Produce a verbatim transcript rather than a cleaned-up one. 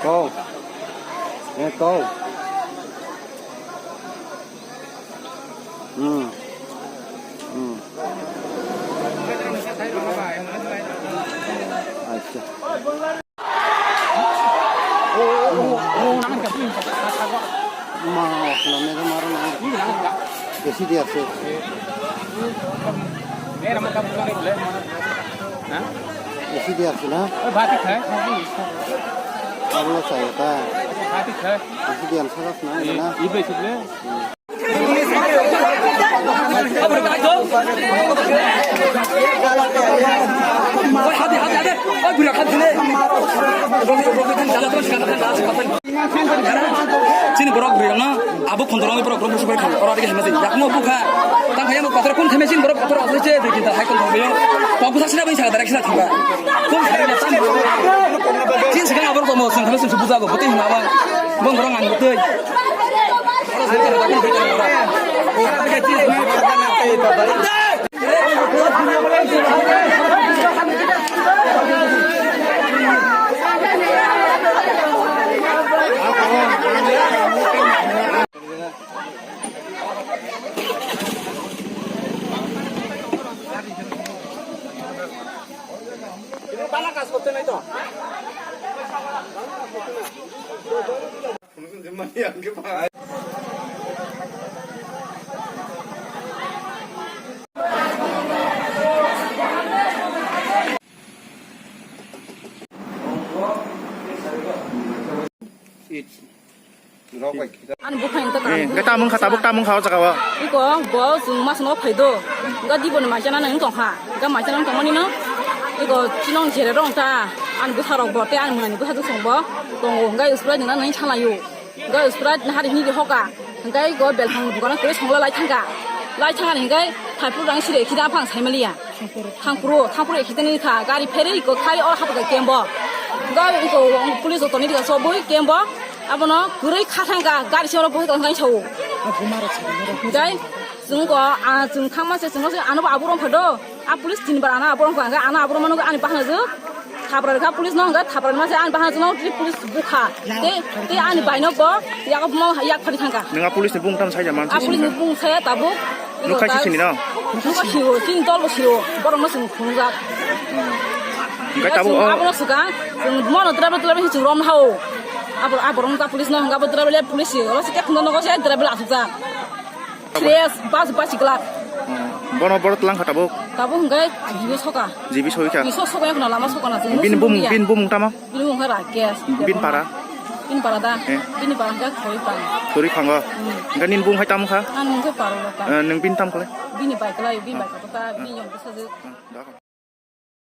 Kau. Eh, kau. Hmm. Hmm. Acha. Ma, okhna mega maro na. Besi dia se. Besi dia se na. Bati khai. Abo sa ya ta. Bati khai. Besi dia sa na na. Ibe sile. Chini borok riyang no abo khondorong borok rok musu bai khang ora dige hema jai yakmo bukha tang khaya mo kotor kun theme chini borok kotor asli che de kita hai kon thong yo kok busa sina bai sa direct sina thangba kun thare na chini chini sigang aborok tomo sing thame sing buja go botei hima ba bong borok ang botei. Ani buphang ta Eh, tamo. Hwnkhe tamung kha, tabuk tamung kha o jaga o. Iko bo chwng mas no phai do. Ga dibo ni mai chana nang tong kha. Ga mai chana tong mani no. Iko chinong jere rong ta. Ani bwsa rok bo te ani mwnani bwsa dusong bo. Tongo ga usbra nang nang chana yo. Ga usbra na hari ni hoka. Ga iko bel hang dukana kre songla lai thangka. Lai thangani ga thaipu rang sire khida phang sai maliya. Thangpro, thangpro ekhe tini kha, gari pherwi ko khai o hapta kembo. Ga iko police to ni diga so bui kembo. Abono kwrwi kha thangka, gari se oro bui tong thang sao. Gai, chwng ko, a, chwng thangma se chwng se ano aburom phado. A police tin bar ano aburom kha, ano aburom mano ani bahana ju. Thapra kha police no ga thapra ma se ani bahana ju no police bukha. Te, te ani bai no bo, ya ko mo yak phari thangka. Nang a police ni bung tam sai ja man A police ni bung saya tabuk. Nuk khai si sini no? Nuk khai si o, chini dol bo si o, borok no chwng phunukjak. Hwnkhe tabuk o. Abono swkang, chwng mono driver driver hinwi chwng romna hao. Abo, abo romjak police no hwnkhe abo driver le police si, oro se khe khwna nogo se driver asukjak. Fresh, bas, bas glak. Hmm. Bono borok twlang kha tabuk? Tabuk hwnkhe jibi soka. Jibi soi kha? Jibi sok, sok ya khwna lama sok na chwng. Bini bumung, bini bumung tamo? Bini mung khe Rakesh. Bini para? Bini para da? Eh. Bini para khe Khoroi Pang. Khoroi Phango? Hmm. Hwnkhe nini bung hai tamo kha? Ang mung khe Parwata. Eh, nwng bini tamo khlai? Bini bai klai, bini bai kha ta, bini yong bwsajwk. Hmm, da.